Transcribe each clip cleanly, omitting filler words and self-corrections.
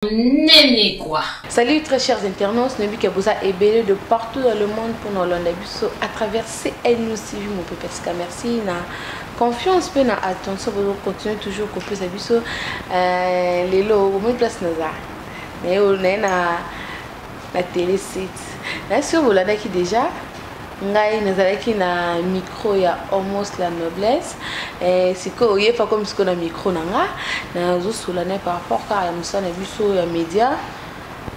Nene quoi. Salut très chers internautes, nayebi ke boza ebele de partout dans le monde pour nolanda biso à travers CNews TV mon pepesika. Merci na confiance pe na attention bozo continuer toujours kopesa biso lelo omoni place naza naye naye na télé site na soki bolandaki déjà ngai nazalaki na micro ya Homos la noblesse. Sikoyo oyefa komi sikoyo na micro na nga nazosola na par rapport kaka ya mosala na biso ya média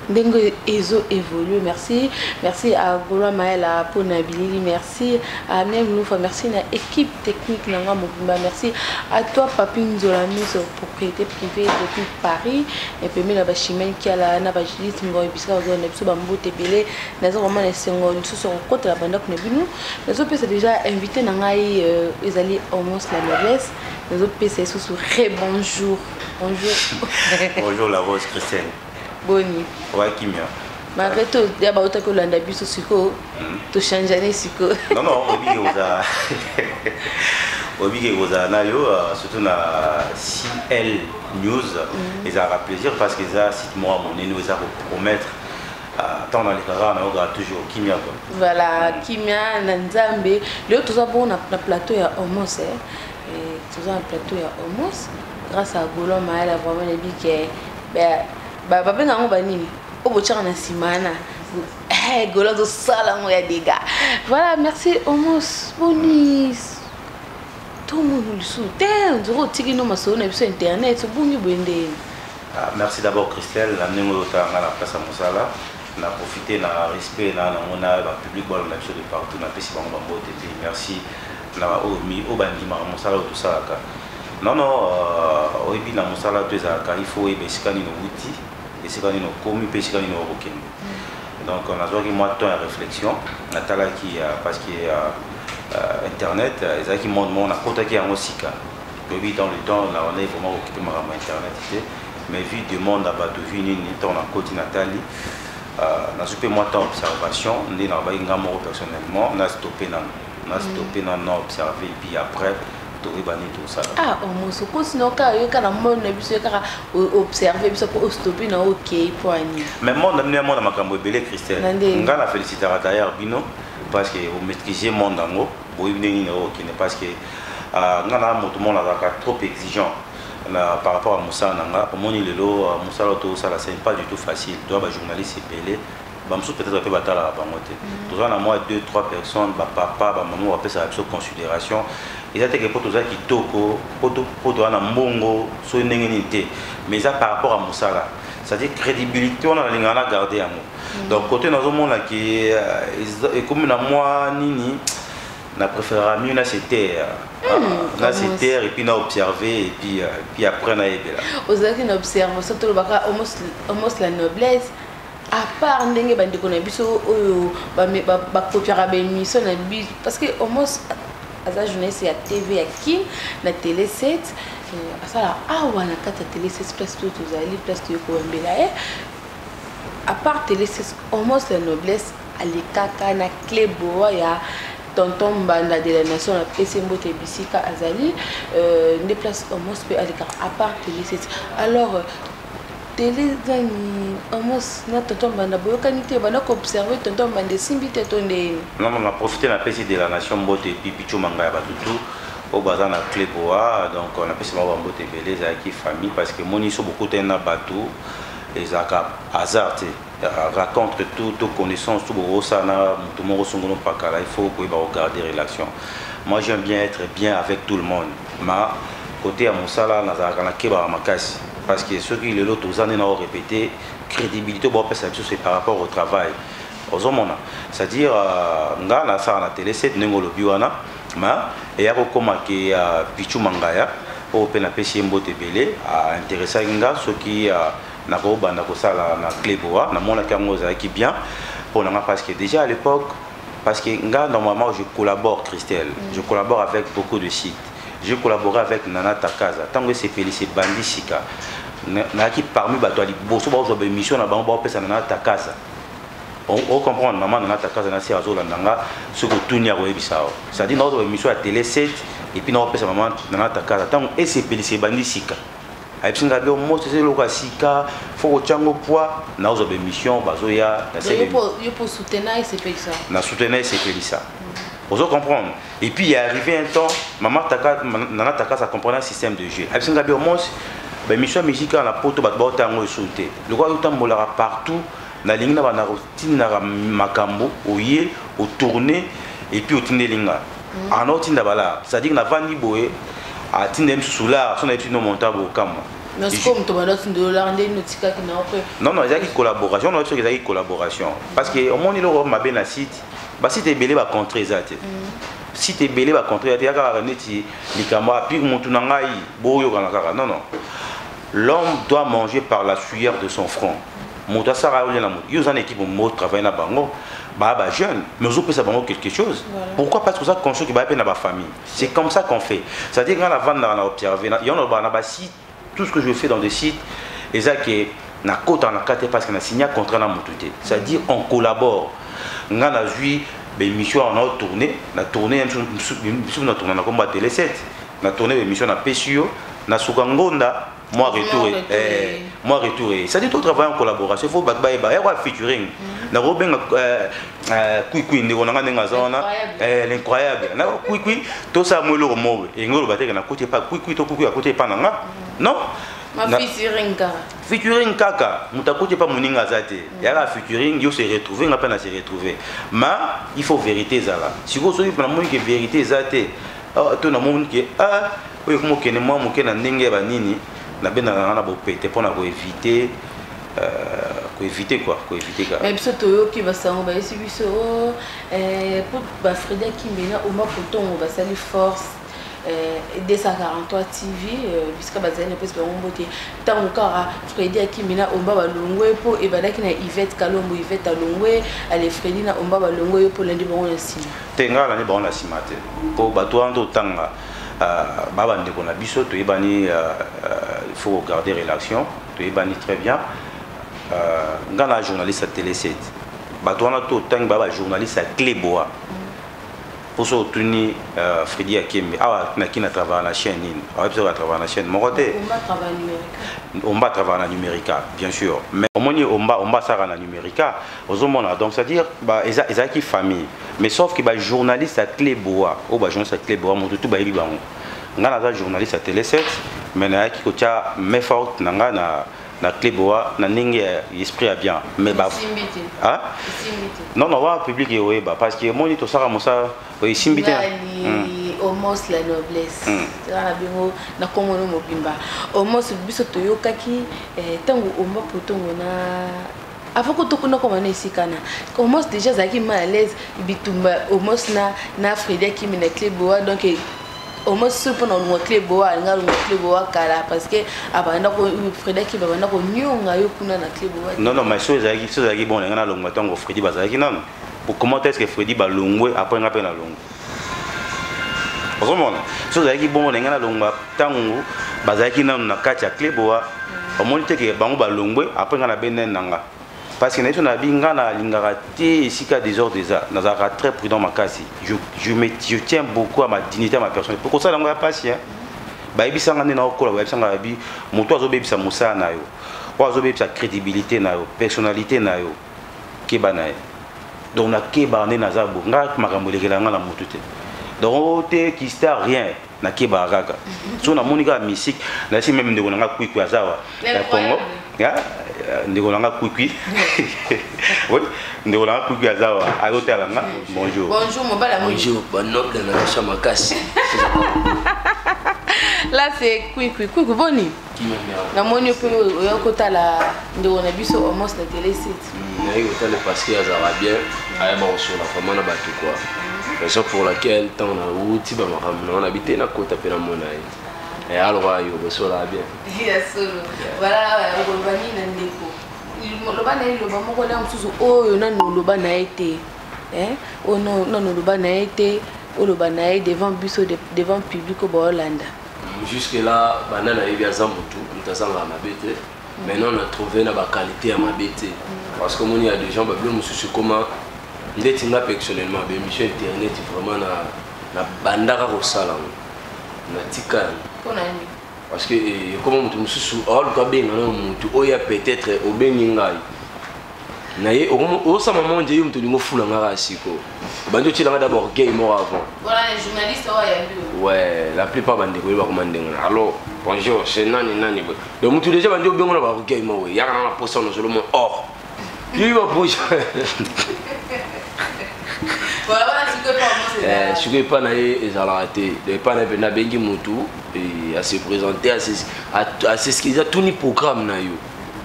ndenge ezo évolue. Merci, merci à Golois Maela mpona bilili, merci à Miem Loufa, merci na équipe technique na nga mobimba, merci à toi Papi Nzola Miso, propriété privée depuis Paris, et pembe na bachimene Kiala na bajudith Ngoy bisika ozala na biso bambote ebele. Naza vraiment na esengo lisusu ya kokotela bandako na bino. Nazopesa déjà invité na ngai, ezali Homos la noblesse. Nazopesa lisusu re bonjour. Bonjour. Bonjour la Rose Christelle. Boni. Ouais, kimia. Malgré tout, ya bauta kolanda biso sikoyo, tochangeane sikoyo. Non, non, obiki kozala. Obiki kozala na yo, surtout na CL News. Ezalaka plaisir parce que eza site moko ya monene oyo eza kopromettre. Ntango nalekaka nayokaka toujours kimia quoi. Voilà, kimia na Nzambe. Lelo toza bongo na plateau ya Homos, eh. Toza na plateau ya Homos grâce à Golo Maela. Vraiment nayebi ke babenga yango banini oyo botiaka na nsima wana. Golo azosala yango ya dégâts. Voilà, merci Homos. Boni tomonu lisusu te, nzoko otiki no masolo na biso internet obungi boye ndeni. Ah, merci d'abord Christelle, na ndenge oyo otanga na place ya mosala, na profiter na respect na nango na ba public balanda biso de partout, napesi bango bambote te. Merci na oyo mi oyo bandimaka mosala oyo tosalaka. Non, non, oyebi na mosala to ezalaka, il faut oyeba esika nini owuti, esika nini okomi mpe esika nini okokende. Donc nazwaki mwa temps ya réflexion, natalaki, parce que internet ezalaki monde moko nakotaki yango sika. Toyebi dans le temps na wana vraiment okipe makambo ya internet te, mais vu demande ya bato, vu nini, ntango nakoti natali, nazwi mpe mwa temps observation nde nalobaki nga moko personnellement na stoppe nano, na stoppe nano, na observe et puis après toyeba nini tosala. Ah, Homos okosi na kaka yo kaka na monde na biso, yo kaka observe biso mpo ostoppe na okei mpo ani. Mais monde na bino ya mona makambo ebele, Christelle. Na ndenge. Nga na félicitaka d'ailleurs bino parce que omaîtrise monde yango, boyebi ndenge nini okokende, parce que nga na moto moko nazalaka trop exigeant na par rapport à mosala na nga. Omoni lelo, mosala oyo tozosala, c'est pas du tout facile. Toza bajournaliste ebele, bamosusu peut-être mpe batalaka bango te. Toza na mwa 2 3 personnes, bapapa, bamama bapesaka biso considération. Eza teke mpo toza kitoko, mpo toza na mbongo soki ndenge nini te, mais eza par rapport à mosala, c'est-à-dire crédibilité wana nalingaka na garde yango. Donc côté nazomona ke ekomi na mwa nini, na préférera mieux na se taire, na se taire et puis na observer et puis après nayebela. Ozalaki na observation, tolobaka Homos la noblesse, à part ndenge bandeko na biso oyo bakopiaka baémission na biso, parce que Homos aza journaliste ya TV ya Kin na Télé 7, asala awa na kati ya Télé 7, place to tozali, place toye koyambela ye. À part Télé 7, Homos la noblesse alekaka na Clé Boa ya tonton Mbanda de la nation, napesi mbote bisika azali, nde place Homos mpe alekaka à part Télé 7. Alors télé nani, Homos na tonton Mbanda boyokani te, banda koobserve tonton Mbanda esimbi te to ndeni? Non, non, na profite, napesi de la nation mbote et puis Picho Manga ya batutu oyo baza na Clé Boa. Donc napesi bango bambote ebele. Ezalaki famille, parce que moni so bokutani na bato, ezalaka hasard te. Rencontre tout to connaissance tout bokosala na moto moko songolo mpakala, il faut koyeba kogarder relation. Moi, j'aime bien être bien avec tout le monde, ma côté ya mosala nazalaka nakebaka makasi, parce que soki lelo toza nde na orépété crédibilité baopesa biso, c'est par rapport au travail ozomona. C'est-à-dire nga nasala na Télé 7 ndenge olobi wana, ma eya kokóma ke Pichu Mangaya oyo mpe napesi ye mbote ebele, aintéressaki nga soki nakobanda kosala na Clé Boa. Namonaki yango ezalaki bien mpo na nga, parce que déjà à l'époque, parce que nga normalement je collabore, Christelle, je collabore avec beaucoup de sites. J'ai collaboré avec Nana Takaza ntango esepelisi ebandi sika. Nayaki parmi bato ya liboso bazwa baémission na bango, baopesa Nana Takaza. Ocomprendre, mama Nana Takaza na se azolanda nga, soki otuni akoyebisa awa. C'est-à-dire naozwa baémission ya Télé 7 et puis naopesa mama Nana Takaza ntango esepelisi ebandi sika. Ayebisi nga bio moto eza eloko ya sika, faut kotia yango poids. Naozwa baémission bazoya. Yo mpo soutenir esepelisa. Na soutenir esepelisa, ozo comprendre. Et puis il est arrivé un temps, maman Taka, Nana Taka, ça comprenait un système de jeu. Ayebisi nga bio mosi, baémission ya musique na poto, bato baota yango esu te. Lokola otambolaka partout, nalingi na bana kotindaka makambo, oye otourne et puis otindeli nga. Ana otinda bala, c'est-à-dire navandi boye, atinda ye mosusu lar so nayebi no monta bokamwa. Non non, ezalaki collaboration na soki ezalaki collaboration, parce que omoni eloko mabe na site, basite ebele bacontre eza te, site ebele bacontre eza te. Ya kaka neti likambo apire motu na ngai boyokana kaka. Non non, l'homme doit manger par la sueur de son front. Moto asala olia na moto. Yo oza na équipe mo travaille na bango, baa bajeune, mais ozopesa bango quelque chose. Pourquoi? Parce que oza conscient ke baya mpe na bafamille. C'est comme ça qu'on fait. C'est à dire nga navandaka na observe yango, nalobaka na basite, tout ce que je fais dans des sites eza ke nakota na kati te, parce que na signa contrat na motu te. C'est à dire on collabore. Nga nazwi baémission wana, na tourne, na tourne misusu, na tourne na kombo ya Télé 7, na tourne baémission, napesi yo na suka ngonda moi retour, moi retour. C'est-à-dire tout travailler en collaboration. Il faut bato bayeba ya kwa featuring. Nakobenga Kwikwi, ndeko na nga ndenge aza wana, l'incroyable na Kwikwi, tosala mo eloko moko. Elingi oloba teke nakoti epa Kwikwi to Kwikwi akoti epa na nga, non. Featuring kaka. Featuring kaka, moto akoti epa moninga aza te. Yaka featuring, yo se retrouve, nga mpe na se retrouve. Mais il faut vérité ezala. Sikoyo soki namoni ke vérité eza te, to namoni ke oyo ekomokende mwa moke na ndenge ya banini, nabendaka nga na bopete mpona koéviter, koéviter quoi, koéviter kaka. Mais biso toyoki basango bayesi biso po baFredi Akimbe na Oma Potongo basali force 243 TV, bisika bazali na mpesi bango mbote. Ntango kaka Fredi Akimbe na Omba balongwe, mpo ebandaki na Ivete Kalombo, Ivete alongwe, ale Fredi na Omba balongwe, yo mpo olandi bango na nsima? Te, ngai alandi bango na nsima te, mpo bato wana totanga ba bandeko na biso, toyebani. Il faut garder relation, toyebani très bien. Nga na journaliste ya Télé 7, bato wana to otangi baa bajournaliste ya Clé Boa. Mpo so otuni Fredi Akembe awa naki na travaille na chaîne nini, awa biso na travaille na chaîne moko te. Omba travaille na Numérica, bien sûr, mais omoni Omba, Omba asalaka na Numérica, ozomona. Donc c'est à dire ezalaki famille, mais sauf que bajournaliste ya Clé Boa, oyo bajournaliste ya Clé Boa, moto tu bayebi bango. Nga naza journaliste ya Télé 7, mais nayaki kotia main forte na nga na Clé Boa na ndenge ya esprit ya bien, mais ba ah non non, wana public eoyeba, parce que omoni tosala mosala esimbi te. Omos la noblesse eza na bingo na nkombo no mobimba. Omos, biso toyokaki ntango Omba Potongo na avant ko tokuna koma na esika na Omos, déjà azalaki mal à l'aise, bitumba Omos na Fredi Akimi na Clé Boa. Donc Omos soki mpona kolongwa Clé Boa, alinga alongwa Clé Boa kala, parce que abanda Fredi Akimi abanda konionga yo kuna na Clé Boa. Non non, mais so ezalaki bon, ndenge nalongwa ntango Fredi bazalaki nano, comment est ce que Fredi balongwe, après nga mpe nalongwa? Ozomona, so ozalaki bongo, ndenge nalongwa ntango bazalaki nano na kati ya Clé Boa, omoni te ke bango balongwe, après nga nabendani na nga, parce que na biso na bi nga nalingaka te esika désordre eza. Nazalaka très prudent makasi. Je tiens beaucoup à ma dignité, à ma personne. Po kosala yango ya pasi, bayebisanga nde naokola, bayebisanga babi moto azobebisa mosala na yo, oyo azobebisa crédibilité na yo, personnalité na yo, keba na ye. Donc nakebaka nde naza bo nga makambo elekela nga na motu te. Donc o te kistar rien, nakebaka kaka. So namoni kaka musique nasi, même ndeko na nga Kwikwi aza awa ya Congo, ndeko na nga Kwikwi, oui, ndeko na nga Kwikwi aza awa, azotala nga. Bonjour. Bonjour mobala. Bonjour banoble na biso makasi. Là c'est Kwikwi. Kwikwi, boni? Namoni mpe oya kotala ndeko na biso Omos na Télé 7. Naye kotala parce que azalaka bien, ayeba kosola vraiment na bato quoi, raison pour laquelle ntango nauti bamakambo nango nabi te, nakota mpe namona ye aloka yo bosolaka bien. Ya solo. Voilà, okoloba nini na ndeko? Loba na ye liloba moko na mosusu oyo nanu oloba na ye te, oyo nanu oloba na ye te, oloba na ye devant biso, devant public oyo baolanda. Jusque là, banda nayebi aza motu, moto azangaka mabe te. Maintenant na trouvé na baqualité ya mabe te, parce que omoni ya des gens babilo mosusu ekoma ndeti nga personnellement, baémission internet vraiment na bandaka kosala yango, natika yango. Mpona nini? Parce que eh, comme moto mosusu aoluka abenga na motu oyo ya peut-être obengi ngai na ye osama mwa nje yo moto olingi ofula nga kaka sikoyo obandi otyela nga d'abord gay moko avant. Voilà, les journalistes oyo ayambi oyo. Ouais, la plupart bandeko ye bakoma ndenge na allo, bonjour, c'est nani nani boye. Donc motu déjà bandi obengo na baorgueil moko yaka na na posa nozolo mo or yo yo baposa. Voilà, wana sikoyo epa omos ezalaka. Sikoyo epa na ye ezalaka te. Donc epa na ye mpenza abengi motu ase présente, asexcuse, atuni programme na yo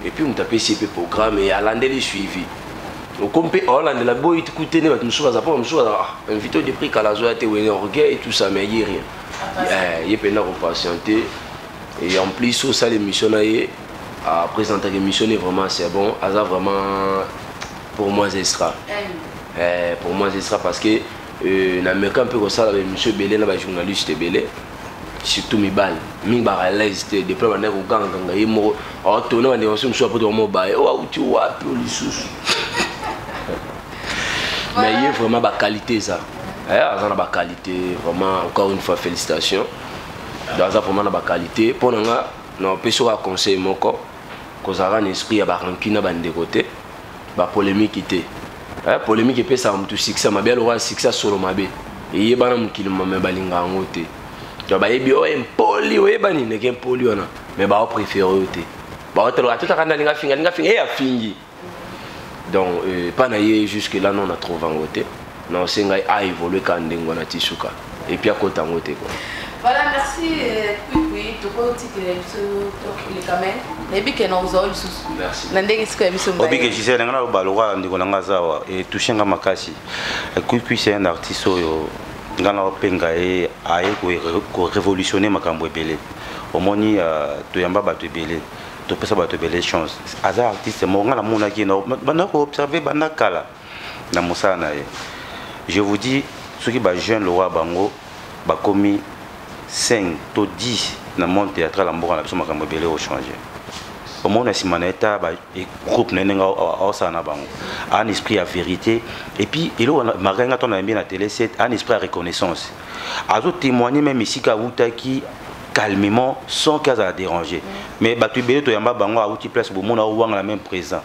et puis moto apesi ye mpe programme e alandeli suivi okomi mpe aolandela boyi kutene bato mosusu baza mpo mosusu baza ah, invité de prix kala azoya te wene orgueil et tout ça, mais ye rien. Ye mpenza kopatiente et en plus osala émission na ye, aprésentaka émission ne vraiment c'est bon, aza vraiment pour moi extra. Pour moi extra parce que nameka mpe kosala baémission ebele na bajournaliste ebele, surtout mibali mingi baka à l'aise te depuis bandaki kogangaganga ye moko aotona bandeko mosusu mosusu apoto bango baye oyo auti wapi o lisusu. Mais ye vraiment baqualité eza. Aza na baqualité vraiment. Encore une fois félicitations. Donc aza vraiment na baqualité. Mpo na nga na opesi oka conseil moko: kozalaka na esprit ya barancune na bandeko te, bapolémique te. Polémique epesaka motu succès mabe, alokola succès solo mabe eyebana mokili mame balinga yango te. Donc bayebi oyo impoli, oyebani ndenge impoli wana, mais baopréféré oyo te, baotaloka totaka nde alinga finga, alinga finga e afingi. Donc epa na ye jusque là non, na trouve yango te. Na osengai aévolue kaka ndenge wana ti suka et puis akota yango te quoi. Voilà, merci Kwikwi. Tokotikela biso toleka me nayebi ke na ozwa lisusu. Merci. Na ndenge sikoyo ya biso. Obike Gisele, nga naloba lokola ndeko na nga aza awa, etouche nga makasi. Kwikwi, c'est un artiste oyo nga na openga ye aye korévolutionne makambo ebele. Omoni, toyamba bato ebele, topesa bato ebele chance. Aza artiste moko nga namonaki ye banda koobserve banda kala na mosala na ye. Je vous dis, soki bajeune lokola bango bakomi 5 to 10 na monde théâtral ya mboka na biso, makambo ebele ochange. Omona nsima na ye ta groupe na ye ndenge aosala na bango, un esprit ya vérité. Et puis eloko malgré nga ntango nayembi na télé 7, un esprit ya reconnaissance, azotémoigner même esika awutaki calmement sans qu'azala déranger. Mais bato ebele toyamba bango, awuti place bomona owangala même présent.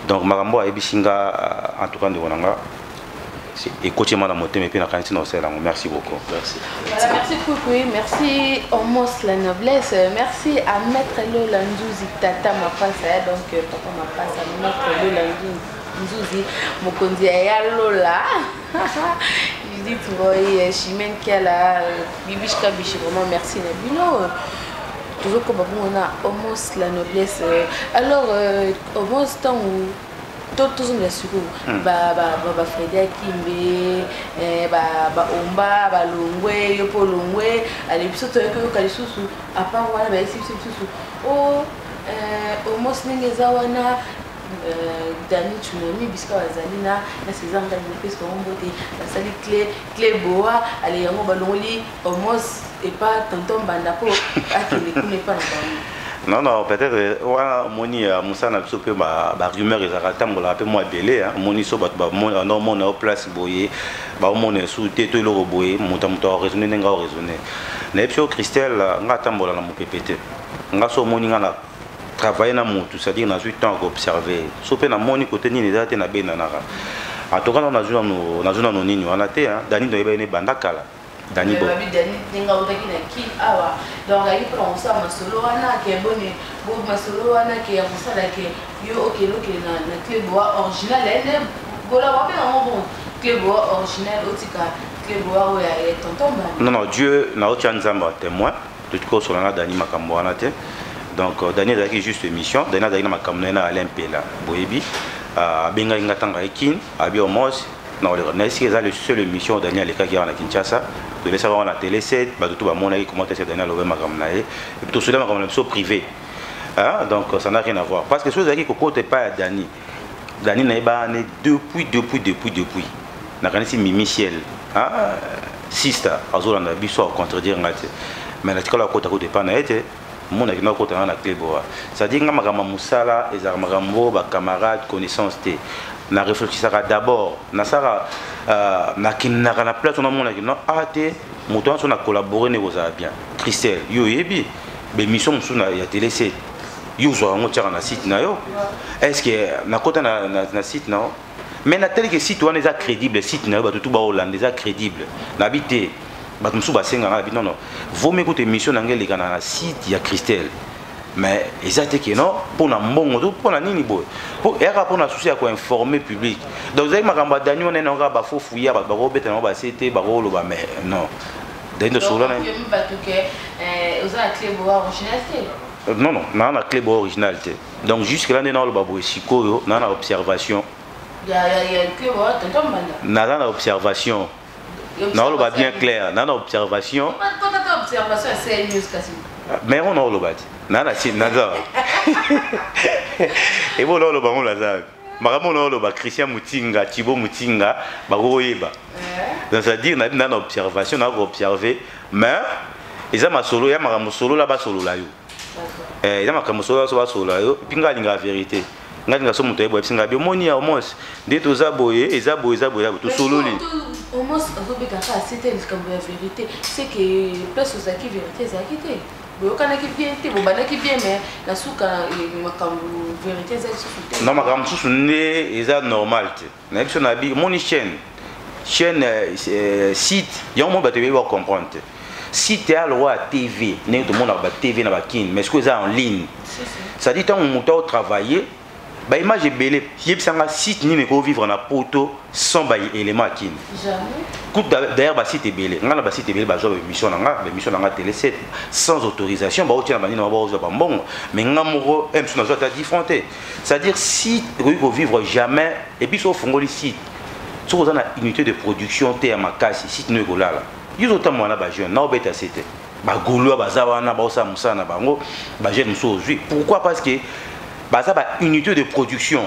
Donc makambo ayebisi nga, en tout cas ndeko na nga, ekotiema na motema epe nakanisi na osala yango. Merci beaucoup. Merci. Voilà, merci Koukoui, merci Omos la noblesse, merci à Maître Lola Nzouzi, Tata Mapasa, donc Papa Mapasa, Maître Lola Nzouzi, Mokonzi ya Lola, Judith Ngoy, Chimène Kiala, Bibiche Kabiche, vraiment merci na bino. Toujours comme bon on a Omos la noblesse. Alors Omos tango tozongela sikoyo bafredi akimbe, baomba balongwe, yo mpo olongwe ale biso toyoki oyoka lisusu apart wana bayesi biso lisusu o Omos ndenge eza wana. Dani Tsunami bisika bazali na César Ngadi, mopesi bango mbote, basali clé boa ale yango balongoli Omos epa tonton Mbanda mpo akende kuna epa na bango. Non, non, peut-être wana omoni mosala na biso mpe barumeur ezalaka, tambolaka mpe mwa ebele. Omoni so bato baomona yo place boye, baomona esu te to eloko boye, moto moto aoraisonne ndenge aoraisonne. Nayebi so Christelle, nga atambola na mopepe te. Nga so omoni nga na travaille na motu, c'est-à-dire nazwi temps ya koobserve so mpe namoni kote nini eza te, nabendanaka. En tout cas nano nazwi nano nini wana te. Dani toyebani banda kala. Dani bo babi Dani ndenge autaki na Kin awa, donc ayaki mpona kosala masolo wana ke boni bo masolo wana ke ya kosala ke yo okende na clé boa original ende gola wabenga yango bon clé boa original, otika clé boa oyo ya tonton Mbanda. Non, non, Dieu naotia Nzambe ya témoin, totika kosola na Dani makambo wana te. Donc Dani azalaki juste émission. Dani azalaki na makambo na ye na Alain Mpela. Boyebi, abengaki nga ntango ayeki, abi Omos na esika eza le seul émission oyo Dani alekaki awa na Kinshasa. Tolesaka wana na télé 7, bato to bamonaki comment est-ce que Dani alobi makambo na ye et puis tosolia makambo na biso privé. Hein? Donc ça n'a rien à voir parce que soki ezalaki kokota epai ya Dani, Dani nayeba ne depuis depuis depuis depuis. Nakanisi Mimi Ciel, hein? Sister azolanda biso, acontredire nga te, mais natikala akota kuta epai na ye te. Monaki na okota nga na clé boa, c'est-à-dire nga makambo ya mosala ezalaka makambo bacamarade connaissance te. Na réfléchissaka d'abord, nasalaka nakendaka na place wana, monaki no a te moto wana so na collabore nde kozala bien. Christelle, yo oyebi. Baémission mosusu ya télé 7, yo ozwaka yango, tiaka na site na yo. Est ce que nakota na site na yo? Mais natali ke site wana eza crédible, site na yo bato tu baolanda, eza crédible. Nabi te, bato mosusu basengaka na bi non, non, vaut mieux kuta émission na ngai elekana na site ya Christelle. Mais eza te ke non, mpo na mbongo to mpo na nini boye, mpo eyaka mpo na souci ya koinformer public. Donc ezalaki makambo ya Dani wana, enaka bafofuya, bato bakobeta nango base te, bakoloba. Mais non, Dani tosolola na bato ke oza na Clé Boa original te. Non, naa na Clé Boa original te. Donc jusque là nde naoloba boye, sikoyo naa na observation. Ya Clé Boa, tonton Mbanda. Naza na observation, naoloba bien clair, naa na observation. Kotata observation ya CN News kasi. Mais ngo naoloba te, naa na site, naza ebo naoloba ngo, naza makambo naoloba. Christian Mutinga, Thibaut Mutinga bakokoyeba. Donc c'est à dire na observation, na koobserve, mais eza masolo ya makambo solola, basolola yo. Eza makambo solola so basolola yo. Et puis ngai alingaka vérité, ngai alinga so moto ayeba yebisi ngai bi omoni ya omos nde toza boye, eza boye, eza boye, eza boye, tosololi. Omos azobetaka asete likambo ya vérité, c'est que place ozalaki, vérité ezalaki te, boyokanaki bien te, bobandaki bien, mais na suka makambo vérité eza lisusu te. Non, makambo mosusu nde eza normal te. Nayebi so na bi omoni chaîne, site yango mo bato ebebi bacomprendre te. Site ya lokwa ya TV, ndenge tomonaka ba TV na bakini, mais sikoyo eza en ligne, c'est-à-dire ntango moto aotravaille baimage ebele, yebisanga site nini ekovivre na poto sans baélément ya kini? Jamais. Kutu d'ailleurs basite ebele, ngai na basite ebele bazwa baémission na nga, baémission na nga télé 7 sans autorisation, baotia na banini, baozwa bambongo, mais nga moko mosu nazwa ata 10 francs te. C'est-à-dire site ekoki kovivre jamais. Et puis so ofungoli site, soki oza na unité de production te ya makasi, site no ekolala. Yo ozotambola na bajeune, na obeta se te, bagaulois baza wana, baosala mosala na bango. Bajeune mosusu ozwi, pourquoi? Parce que baza baunité de production.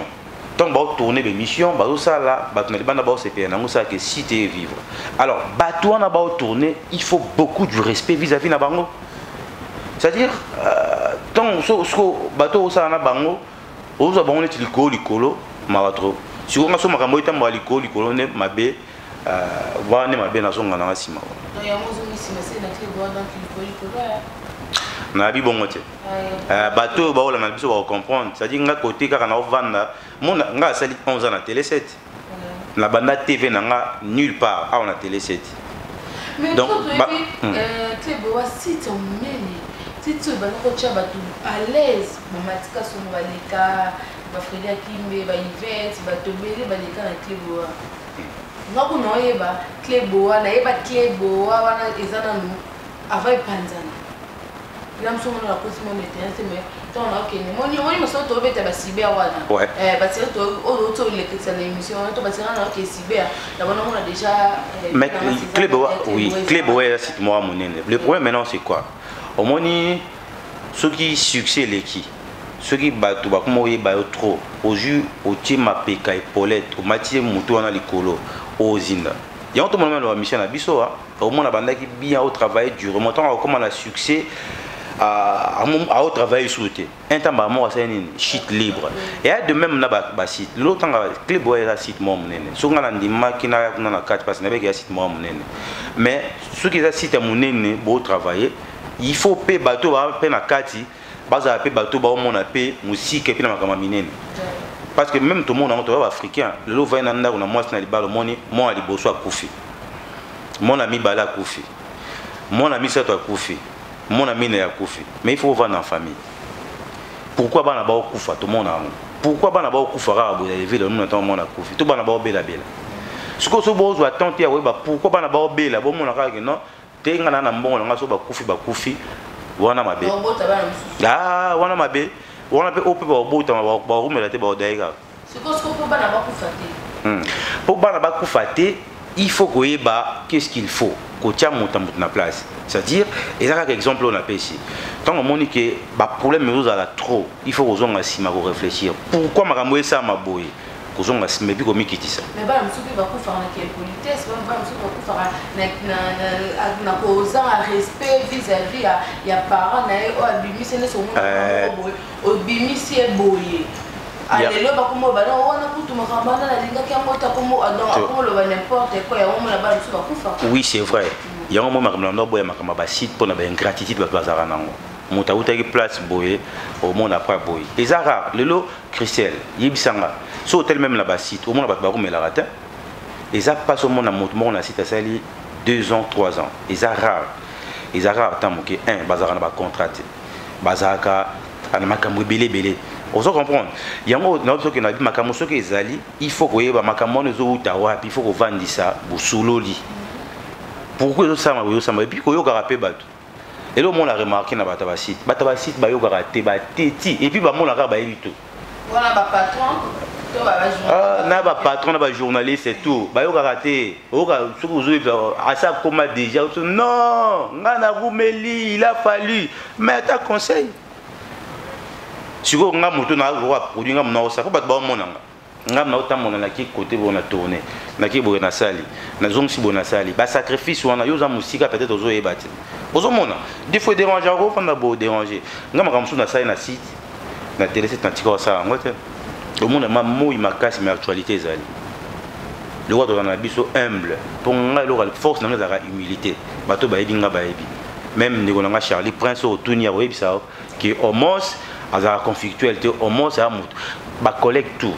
Ntango baotourne bémission, bazosala, bato na libanda baosepela nango, osalaka site evivre. Alors bato wana baotourne, il faut beaucoup du respect vis-à-vis na bango. C'est-à-dire ntango soko bato osala na bango, ozwa bango neti likolo likolo, mawa trop. Sikoyo nga so makambo etamboka likolo likolo nde mabe wana, nde mabe, nazonga nanga nsima. Donc yango ozongi nsima se na Clé Boa, donc likolo likolo. Nayebi bongo te. Bato oyo baolanda biso bakocomprendre. C'est-à-dire nga kote kaka naovanda mona nga asali 11 ans na télé 7, na banda TV na nga nulle part awa na télé 7. Mais Donc, donc toyebi Clé Boa site ya monene, site oyo banda kotia bato à l'aise, bamatika songo baleka, bafredi Akimbe, baivete, bato ebele baleka na Clé Boa. Nga kuna oyeba Clé Boa, nayeba Clé Boa wana eza nanu avant epanzana. Ila mosu mona nakoti mona internet te, mais ntango naokende moni, omoni mosolo toobeta bacyber wana. Baseri oyo oti olekisa na émission wana to baseri wana, naoke cyber na bana mona déjà. Mais Clé Boa, oui, Clé Boa eza site moko ya monene. Le problème maintenant, c'est quoi? Omoni soki succès eleki, soki bato bakoma oyeba yo trop, ozwi otie mapeka epaulette, omati ye motu wana likolo, ozinda yango. Tomona na bamission na biso, omona bandaki bien, otravaille durement, ntango akokoma na succès, aotravaille lisusu te. Un temps bamoko asali nini, chute libre. Eya de même na basite. Lelo ntanga Clé Boa eza site moko monene. Soki nga na ndimaki naya kuna na kati, parce nayebaki ya site moko monene. Mais soki eza site ya monene, botravaille, il faut mpe bato baa mpe na kati bazala mpe bato baomona mpe mosika epi na makambo ya minene, parce que même tomona yango, toza baafricain. Lelo ovai na ndako na mwasi na libala, omoni mwana liboso akufi, mwana mibale akufi, mwana misato akufi, mwana minei akufi, mais il faut ovanda en famille. Pourquoi bana baokufa? Tomona yango. Pourquoi bana baokufa kaka boye? Evele omona ntango mwana akufi to bana baobelabela. Sikoyo so bozwa temps te ya koyeba pourquoi bana baobela, bomona kaka ke non te, nga na mbongo na nga, so bakufi, bakufi, wana mabe. Babota bana mosusu. Ah, wana mabe wana mpe, oyo mpe baobotama, baorumela te, baodaye kaka. Sikoyo mpo bana bakufa te? Mpo bana bakufa te, il faut koyeba qu'est-ce qu'il faut kotia moto ya moto na place. C'est-à-dire eza kaka exemple oyo napesi. Ntango omoni ke baproblème ezozala trop, il faut kozonga nsima, koréfléchir pourquoi makambo esalama boye, kozonga nsima et puis komikitisa. Mais bana mosusu mpe bakufaka na impolitesse, bana mosusu bakufaka na kozanga respect vis-à-vis ya parent na ye oyo abimisi neti omona boye, obimisi ye boye. Lelo bakoma bana wana kutu makambo wana nalingaki yango te, donc akomoloba n'importe quoi. Yango mona bana mosusu bakufaka. Oui, c'est vrai. Yango mo makambo na ndo boya makambo ya basite mpona baingratitude bato bazalaka nango. Moto awutaki place boye, omona après boye eza rare. Lelo Christelle, yebisanga, so oteli même na basite, omona bato bakomelaka te. Eza mpasi omona moto moko na site asali 2 ans, 3 ans. Eza rare, eza rare. Ata moke 1 bazalaka na bacontrat te, bazalaka na makambo ebele ebele. Ozo comprendre yango? Nayobi soki nayebi makambo, soki ezali, il faut koyeba makambo wana ezowuta wapi. Il faut kovandisa bosololi pourquoi ezosalama boye, ezosalama. Et puis koyokaka mpe bato. Elo omona, remarque na bato ya basite, bato ya basite bayokaka te, bateti, et puis bamonaka bayebi to. Wana bapatron to? Ah, na bapatron na bajournaliste et tout, bayokaka te. Oyoka soki ozoyebisa asa akoma déjà, non, ngai narumeli, il a fallu, mais ata conseil sikoyo nga moto nakoka produit, nga moto naosala po bato baomona nga. Nga naotambola, naki kote boye, na tourne, naki boye, nasali, nazongisi boye, nasali basacrifice wana. Yo oza mosika, peut-être ozoyeba te, ozomona des fois dérange, akofanda boye, dérange nga. Makambo mosusu nasali na site, na télé site, natika kosala yango te. Omona ma moi makasi, mais actualité ezali lokola tozala na biso humble. Mpo ngai eloko force na ngai ezalaka humilité. Bato bayebi nga, bayebi même ndeko na nga Charlie Prince oyo otuni, ya koyebisa ke Omos azalaka conflictuel te. Omos aya moto bacollègue tout,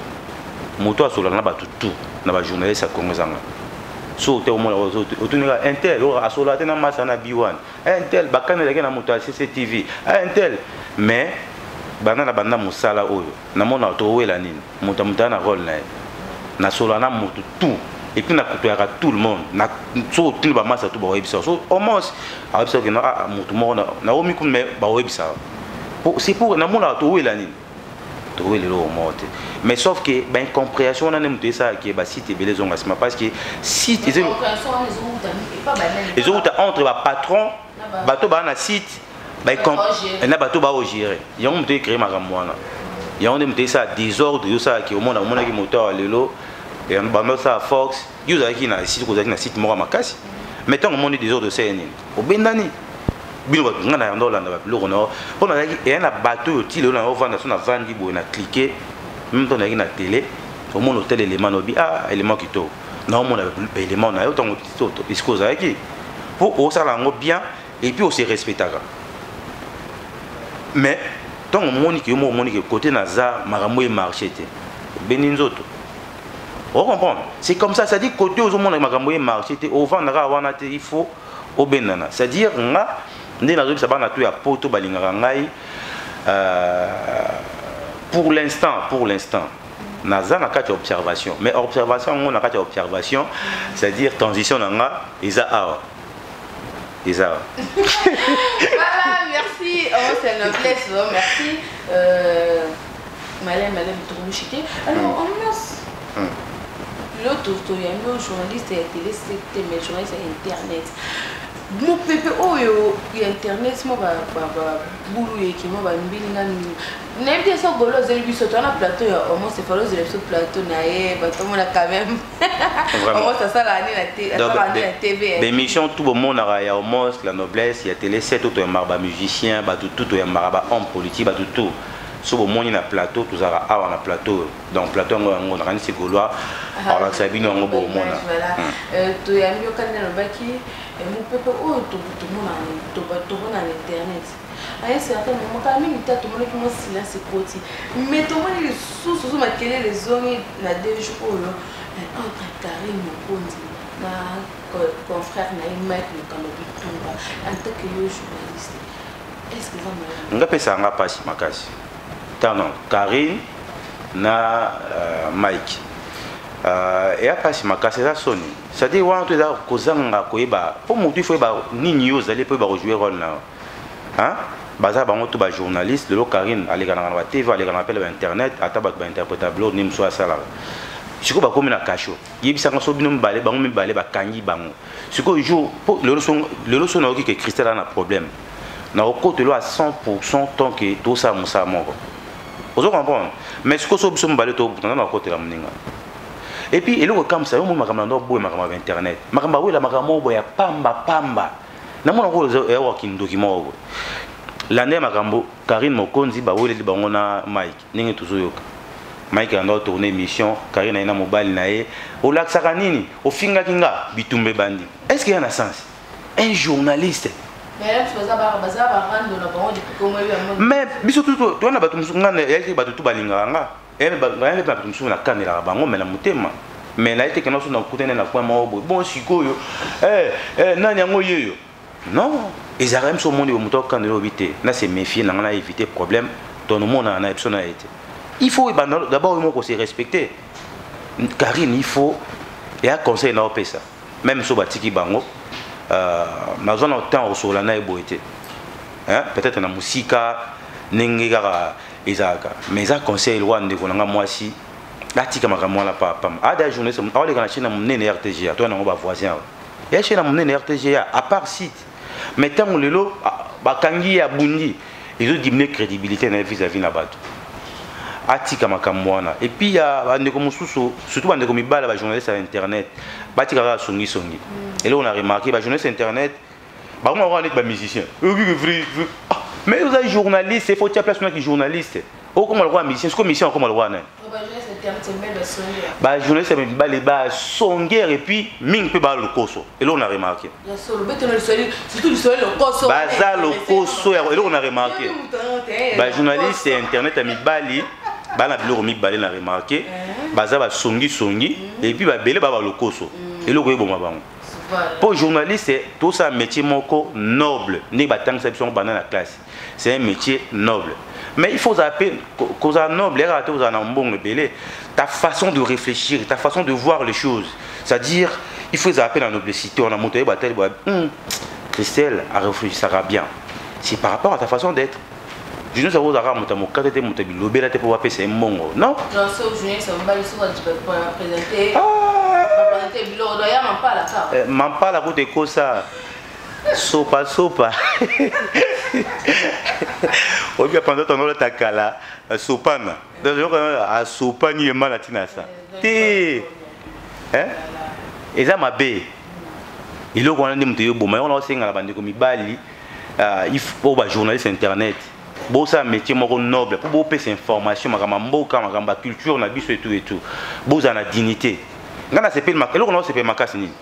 moto asolana na bato tout, na bajournaliste ya Congo ezanga so te. Omona otunika intel oyo asolaka te na masa na B1 intel, bakanelaki na moto ya CCTV intel. Mais banda na banda mosala oyo, namona towela nini, moto ya moto aya na rôle na ye. Nasolaka na moto tout et puis nakotoyaka tout le monde. So otuni bamasa tout, bakoyebisa so Omos ayebisa ke ah, moto moko naomi kuna, mais bakoyebisa. C'est pour namonaka towela nini, towela eloko moko te. Mais sauf que baincompréhension wana nde moto esalaki basite ebele ezonga nsima, parce que site ezowuta entre bapatron, bato baa na site na bato baogérer yango. Moto ecrée makambo wana, yango nde moto esala désordre. Ezosalaki omona, omonaki moto awa lelo bando osala force. Yo ozalaki na site, ozalaki na site moko ya makasi, mais ntango omoni désordre, osala nini? Obendani bino bato. Ngai na yanda olanda babiloko na mpo nazalaki eya na bato oyo ti lelo na ovanda. So navandi boye, na clique même ntango nazalaki na télé, omona otel élément na obi, ah, élément kitoko, naomona baélément na yo ntango esika ozalaki mpo osala yango bien et puis ose respectaka. Mais ntango omoni ke yo moko omoni ke côté naza makambo emarché te, obendi nzoto. Ocomprendre? C'est comme ça. C'est-à-dire côté ozomona makambo emarché te, ovandaka wana te, il faut obendana. C'est-à-dire nga nde nazobisa bana to ya poto balingaka ngai, pour l'instant naza na kati ya observation. Mais observation yango, na kati ya observation, c'est-à-dire transition na nga eza awa, eza awa. Voilà, merci. Oh, c'est noblesse. Oh, merci. Malem, malem, tokomushite. Alors, on lance. L'autre, toyambi journaliste ya télé, c'était mais journaliste ya internet. Mopepe oyo ya internet, mwa babulu eke, mwa bambilinga nayebi te. So golo ozeli biso to wana plateau ya Omos, efali ozela biso plateau na ye, bato omona quand même Omos asalaka nini na TV. Bémission tout bomonaka ya Omos la noblesse ya télé 7 oyo toyambaka bamusicien, bato tout, toyambaka bahomme politique, bato tout. So bomoni na plateau, tozalaka awa na plateau. Donc plateau yango nakanisi gaulois alakisa bino yango, bomona. Toyambi okandi, alobaki mopepe oyo tomona na internet. À un certain moment kala mingi ta tomonaki mwa silence ekoti, mais tomoni lisusu so makelele ezongi na 2 jours oyo entre Karine Mokonzi na confrère na ye Mike Mokano Bitumba. En tant que yo journaliste, est ce que eza malamu? Nga pesaka nga mpasi makasi tano Karine na Mike, eya mpasi makasi, eza soni. C'est-à-dire wana to eza kozanga koyeba mpo motu, il faut yeba nini yo ozali mpo yeba kojouer rôle na yo. Baza bango to bajournaliste. Lelo Karine alekanaka na batv, alekanaka mpe na bainternet, ata bato bainterpréta biloko nini mosusu asalaka. Sikoyo bakomi na kasho, yebisanga so bino mibale, bango mibale bakangi bango sikoyo jour po lelo so nayoki ke Christelle aza na problème na okotelo à 100 tant que tosala mosala moko, ozo comprendre? Mais sikoyo so biso mibale tobutana na okotela moninga. Et puis eloko ekamwisa yo, moi makambo na ndo boye, makambo ya internet, makambo awela, makambo moko boye ya pamba pamba, namona ko ewa kindoki moko boye. Landa ya makambo Karine Mokonzi baweleli bango na Mike, ndenge tozoyoka Mike anda otourne émission, Karine aye na mobali na ye, olakisaka nini, ofingaki nga, bitumba ebandi. Est ce que ya na sens un journaliste? Mais biso toza na bato mosusu, nga yaki bato tu balingaka nga, ngai mpe bato mosusu nakanelaka bango, mais na motema, mais naye te kena so nakutani na coin moko boye. Bon, sikoyo nani yango yeyo? Non, ezalaka biso omoni moto akandela obi te, na se méfier na nga, na éviter problème. To nomonaka na biso na ye te. Il faut d'abord oyo moko se respecter. Karine, il faut eya conseil na opesa, même so batiki bango, nazwa na temps kosola na ye boye te, peut-être na mosika ndenge kaka ezalaka, mais eza conseil lokwa ndeko na nga mwasi, atika makambo wana pamba. Ada journaliste aoleka na chaîne ya monene RTGA, toya nango bavoisin awa ya chaîne ya monene RTGA, à part site. Mais ntango lelo bakangi ye, abundi, ezodiminuer crédibilité na ye vis-à-vis na bato. Atika makambo wana. Et puis ya bandeko mosusu, surtout bandeko mibala, bajournaliste ya internet, batika kaka songisongi. Eloko na remarquer, bajournaliste internet bango bango neti bamusicien, mais oza journaliste, il faut tia place naki journaliste. Okoma lokola musicien, siko musicien okoma lokola nani? Bajournaliste ya mibale basongere, et puis mingi mpe baa lokoso. Eloko na remarquer, baza lokoso. Eloko na remarquer, bajournaliste ya internet ya mibali baa na biloko mibale na remarquer: baza basongisongi, et puis babele baa balokoso. Eloko eboma bango, mpo journaliste tosala métier moko noble ndenge batangisa biso banda na classe. C'est un métier noble, mais il faut ozala mpe kozala noble eyakaka te kozala na mbongo ebele. Ta façon de réfléchir, ta façon de voir les choses, c'est-à-dire il faut ezala mpe na noblecité wana. Moto oyeba tali boya, Christelle aréfléchissaka bien, c'est par rapport à ta façon d'être. Journaliste akozalaka moto ya mokate te, moto ya bilobela te mpo bapesa ye mbongo, non. Mampala kuta ekosa sopa sopa oyebi apanza tongo olata kala sopana asopani ye mala ntina sa te, eza mabe. Eloko wana nde moto eyoboma yango. Na osenga na bandeko mibali oyo bajournaliste internet, bosala métier moko noble mpo bopesa information, makambo ya mboka, makambo ya culture na biso etu etu. Bozala na dignité. Ngai nasepeli, eloko na osepeli makasi nini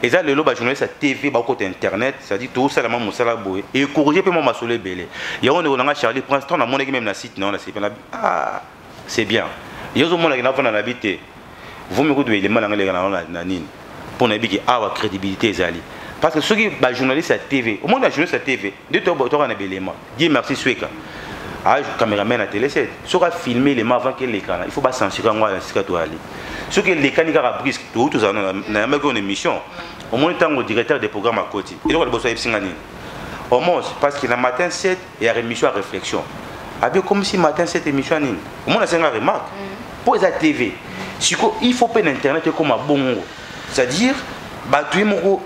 eza lelo bajournaliste ya TV bakota internet, c'est-à-dire tosalama mosala boye, ecorriger mpe mwa masolo ebele. Yango ndeko nanga Charlie Prince, ntango namonaki même na site na yo, nasepeli na ah, c'est bien. Yo ozomonaki nafanda na bi te, vomi kutu elema nanga eleka na nini, mpo nayebi ke awa crédibilité ezali, parce que soki bajournaliste ya TV, omoni bajournaliste ya TV nde toka na belema. Dieu merci, Sweka cameraman na télé 7, soki afilme elema avant ke elekana, il faut bacensurer yango na sika toyali. Soki elekani kaka brusque, toyuti tozala na yambaki oyo na émission, omoni ntango directeur de programme akoti, eloko liboso ayebisinga nini? Omos, parce que na matin 7 ya émission ya réflexion abi comme si matin 7 émission ya nini, omoni asenga remarque mpo eza TV. Siko il faut mpe na internet ekoma bongo, c'est-à-dire bato ye moko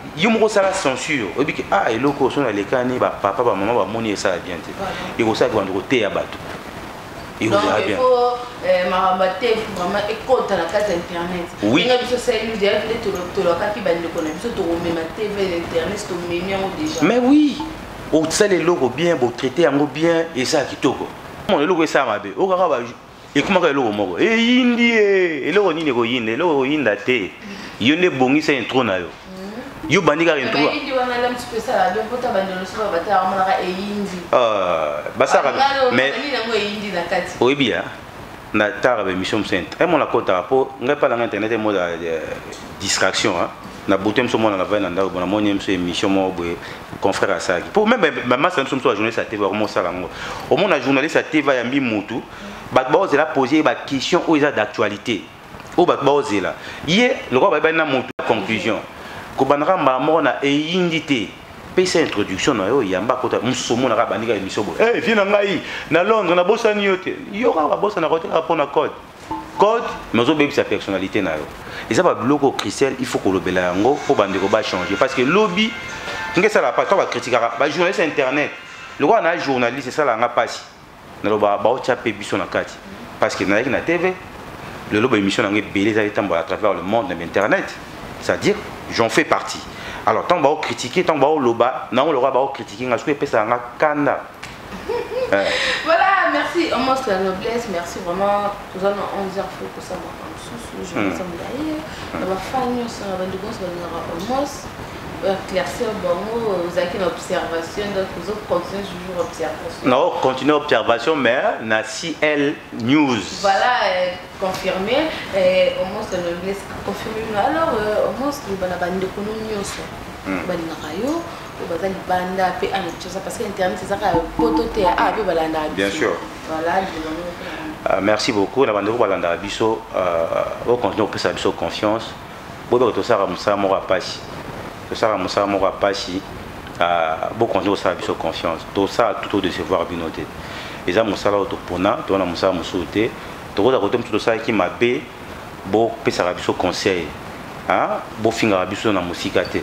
osala censure, oyebi ke ah, eloko so nalekani, bapapa bamama bamoni, esala bien te, ekosalaki bando koteya bato. Ekozala bien. Makambo te vraiment ekota na kati ya internet. Ndenge biso sali nde tolokaki bandeko na biso, tokomema TV na internet, tomemi yango déjà. Mais oui, osala eloko bien, botraite yango bien, esala kitoko. Eloko esala mabe okaka ekomaka eloko moko eyindi ye. Eloko nini ekoyinda? Eloko ekoyinda te. Yo nde bongisa intro na yo, yo bandi kaka intro. Eyindi wana la mosusu esala bien mpo ta bandelo so batala bamonaka eyindi. Basalaka, mais nini yango eyindi na kati? Oyebi ya na tara baémission mosusu emona kotaka mpo ngai mpa nanga internet emoza distraction na butu. Mosu omona na vai na ndako, bona moni mosu émission moko boye confrère asalaki mpo même bamasa mosu mosu bajournaliste ya TV bakomosala yango. Omona journaliste ya TV ayambi mutu, bato baozela pose ye baquestion oyo eza d'actualité, oyo bato baozela ye lokola bayebani na motu. Conclusion, kobandaka mbala moko na eyindi te. Pesa introduction na yo, yamba kota mosusu, omonaka bandika émission boye: hey, vie na ngai na Londres, nabosani yo te. Yo kaka babosanaka te kaka mpona code code, mais ozobebisa personnalité na yo. Eza babiloko, Christelle, il faut kolobela yango mpo bandeko bachanger, parce que lobi nge esala mpasi to bakritikaka bajournaliste internet. Lokola na journaliste, esalanga mpasi naloba baotya mpe biso na kati, parce que nazalaki na TV. Lelo baémission nango ebele ezali etambola à travers le monde na internet, c'est-à-dire j'en fais partie. Alors ntango baocritiquer, ntango baoloba nango lokola baocritiquer nga, soki epesaka nga kanda. Voilà, merci Omos la noblesse, merci vraiment. Toza na 11 heures, faut kosala mosusu journaliste molaye na bafan nyonso na bandeko nyonso balingaka Omos. Éclaircir bango, ozalaki na observation, donc ozo continuer toujours observation. Non, continuer observation, mais na CL News. Voilà, confirmé, Omos la noblesse confirmé. Alors Omos bana bandeko no nyonso balingaka yo, oyo baza libanda mpe ana Kinshasa, parce que internet ezaka poto te, a mpe balandaka biso. Bien sûr. Voilà. Merci beaucoup na bandeko balandaka biso, ocontinue kopesa biso confiance. Boyebaka tosalaka mosala moko ya pasi, tosala mosala moko ya pasi. Bocontinue kosala biso confiance, tosala tout todecevoir bino te. Eza mosala oyo topona, toza na mosala mosusu te. Tokozala kote mosusu tosalaki mabe, bopesaka biso conseil, bofingaka biso na mosika te.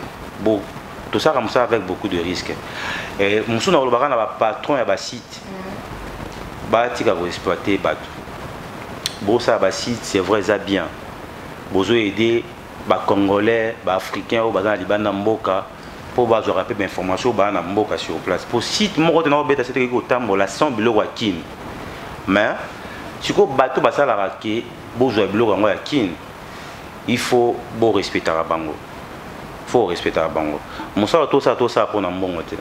Tosalaka mosala avec beaucoup de risque. Mosusu na kolobaka na bapatron ya basite, batika koexploite bato. Bosala basite, c'est vrai, eza bien, bozoaider bacongolais, baafricain oyo baza na libanda mboka mpo bazwaka mpe bainformation oyo baa na mboka sur place. Po site moko te na kobeta sete ekoki kotambola sans biloko ya Kine. Mais sikoyo bato basalaka ke bozwa biloko yango ya Kine, il faut borespectaka bango, faut respectaka bango. Mosala tosala, tosala mpona mbongo te,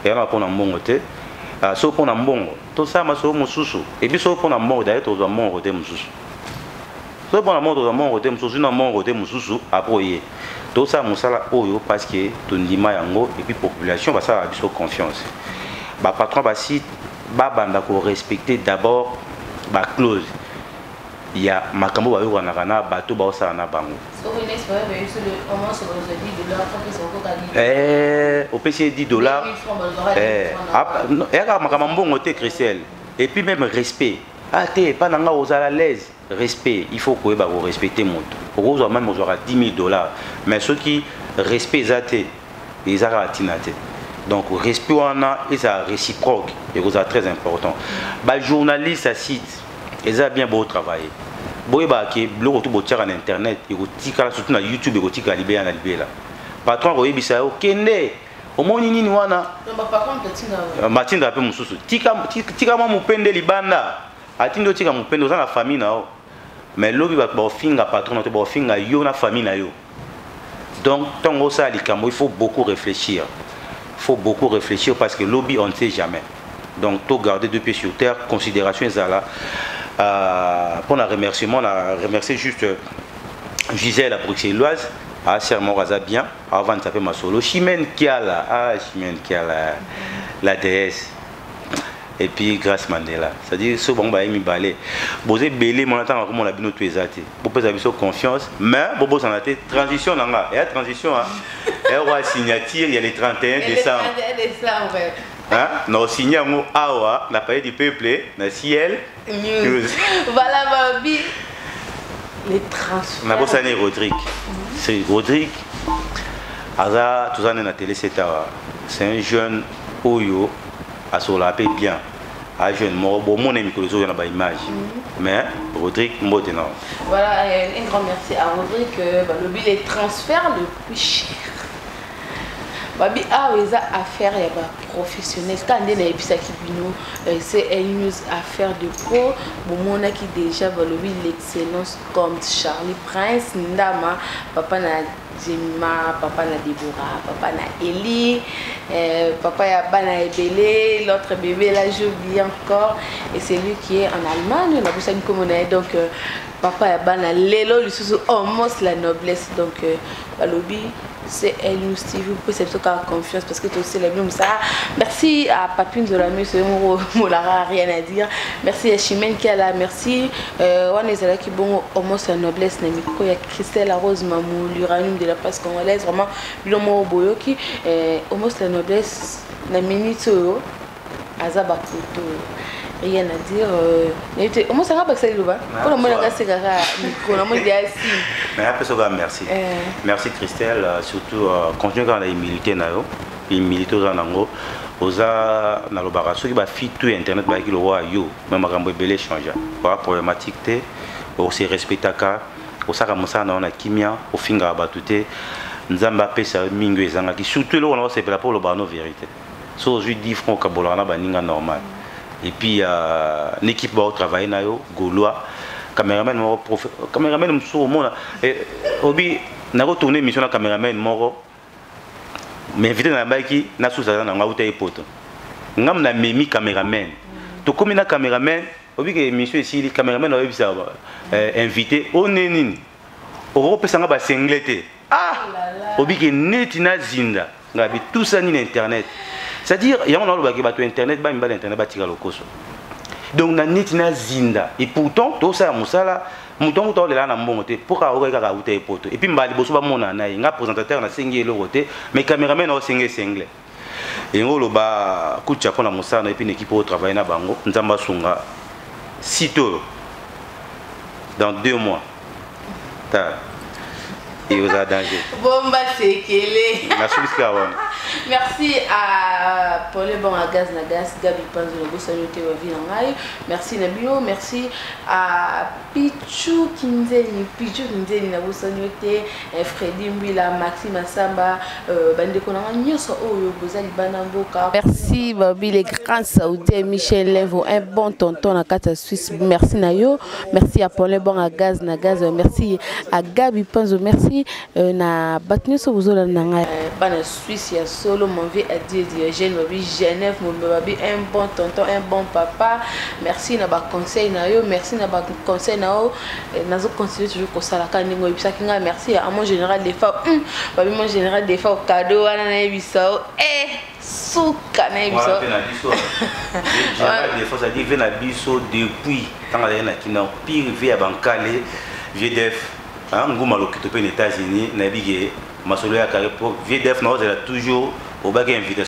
eyaka mpona mbongo te. Soki mpona mbongo, tosala masolo mosusu. Et puis soki mpona mbongo, daye tozwa mbongo te mosusu. Soki mpona mbongo, tozwa mbongo te mosusu, na mbongo te mosusu. Après oye tosala mosala oyo parce que tondima yango, et puis population basalaka biso confiance. Bapatron basite babanda korespecte d'abord baclause ya makambo bayokanaka na bato baosala na bango. Opesi ye 10 $, eyaka makambo mbongo te, Christelle. Et puis même respect, ah te, epa na nga ozala l'aise. Respect, il faut koyeba korespecte moto. Okozwa même ozwaka 10 000 $, mais soki respect eza te, eza kaka ntina te. Donc respect wana ezala réciproque, ekozala très important. Bajournaliste ya site, eza bien botravaille, boyebaka ke biloko to botiaka na internet ekotikala, surtout na YouTube, ekotikala libela na libela. Patron akoyebisa yo: kende, omoni nini wana, matindaka mpe mosusu, tika mwa mopende libanda. Atindi otika mopende, oza na famille na yo, mais lobi bato baofinga patron na to baofinga yo na famille na yo. Donc ntango osala likambo, il faut beaucoup réfléchir, il faut beaucoup réfléchir, parce que lobi on ne sait jamais. Donc to garder deux pieds sur terre, considération ezala. Pour la remerciement, na remercier juste Gisèle la Bruxelloise, ah sœur moko aza bien avant de masolo, Chimène Kiala, ah Chimène Kiala la déesse, et puis Grâce Mandela. C'est-à-dire so bango baye mibale, boza ebele. Mona ntango akomona bino to eza te, bopesa biso confiance, mais bobosana te transition na nga eya transition eya signature ya le 31 décembre. Hein? Na osigné yango awa na Palais du Peuple na Ciel News. Voilà, babi les transferts. Nabosani Rodrigue. C'est Rodrigue, aza toza nde na télé set awa. C'est un jeune oyo asololaka mpe bien, a jeune moko bomona mikolo ezoya na baimage. Mais Rodrigue, mbote na. Voilà, un grand merci à Rodrigue. Balobi les transferts le plus cher, babi awa eza affaire ya baprofessionnel. Kaka nde nayebisaki bino, CL News, affaire de pro. Bomonaki déjà, balobi l'excellence comme Charlie Prince Ndama, papa na Jemima, papa na Deborah, papa na Eli, papa ya bana ebele. L'autre bébé là, j'ai oublié encore, et c'est lui qui est en Allemagne, nabosani komona ye. Donc papa ya bana lelo lisusu Omos la noblesse. Donc balobi CL News TV, vous pouvez kaka confiance parce que tosala bino mosala. Merci à Papine Zolami, moko molara, rien à dire. Merci à Chimène Kiala, merci. Wana ezalaki bongo Omos la noblesse na micro ya Christelle Rose Mamou, l'uranium de la presse congolaise. Vraiment bino moko boyoki Omos la noblesse na minute oyo aza bakoto, rien à dire. Nayebi te omosanga bakisa liloba mpona monanga sekaka micro namoni ya si. Mais apesaka merci. Merci Christelle, surtout continue kaka na humilité na yo, humilité oza nango. Oza nalobaka soki bafille tout ya internet bayaki lokola yo, mais makambo ebele échange oa problématique te. Ose respectaka, osaka mosala na yo na kimia, ofingaka bato te. Nzambe apesa yo mingi oyo ezangaki. Surtout eloko na osepela mpo olobaka no vérité. So ozwi 10 francs, okabolaka na baninga normal. Et puis na équipe baotravaille na yo, Gaulois, caméraman moko, caméraman mosusu omona obi nakotourne émission na caméraman moko. Mais invité nayambaki na susu aza nango, auta ye poto. Ngam namemi cameraman, tokomi na cameraman, obike émission esili, cameraman oyebisa invité o ne nini, okokopesanga basengle te. Ah, obike neti nazinda ngabi tout ça nini internet. C'est-à-dire yango nalobaki bato internet, bamibala internet batika lokoso. Donc na neti nazinda, et pourtant tosala mosala, moto yango taolela na mbongo te, mpo kaka okoki kaka auta ye poto. Et puis mbala liboso bamonana na ye, nga présentateur nasengi eloko te, mais cameraman aosenga esengle. Yango oloba kutia mpo na mosala na ye mpe na équipe oyo travaille na bango. Nzambe asunga site oyo dans 2 mois ta ekozala danger. Bomba sekele. Nasukisi kaka wana. Merci à Paul Bon à Gaz na Gaz, Gabi Panzo na bosani te bavi na ngai. Merci na bino, merci à Pichu Kinzeni, Pichu Kinzeni na bosani te, Freddy Mbila, Maxime Asamba, bandeko na ngai nyonso oyo bozali bana mboka. Merci Babi les grands saoudiens, Michel Levo, un bon tonton na kati ya Suisse. Merci na yo, merci à Paul Bon à Gaz na Gaz, merci à Gabi Panzo, merci na bato nyonso bozolanda na ngai. Bana Suisse ya solo, mon vie Adie Diogène, babi Genève, mon babi un bon tonton, un bon papa. Merci na ba conseil na yo, merci na ba conseil na yo. Nazo continuer toujours kosalaka ndenge oyebisaki ngai. Merci à mon général Defa, babi mon général Defa, cadeau wana nayebisa yo, suka nayebisa. Wana mpe na biso général Defo, c'est-à-dire ve na biso depuis ntango azali na kina pire ve ya bankale, vieux Def nguma lokito mpe na États-Unis. Nayebi ke masolo ya kare po vieux Def na ozala toujours obaki invitation.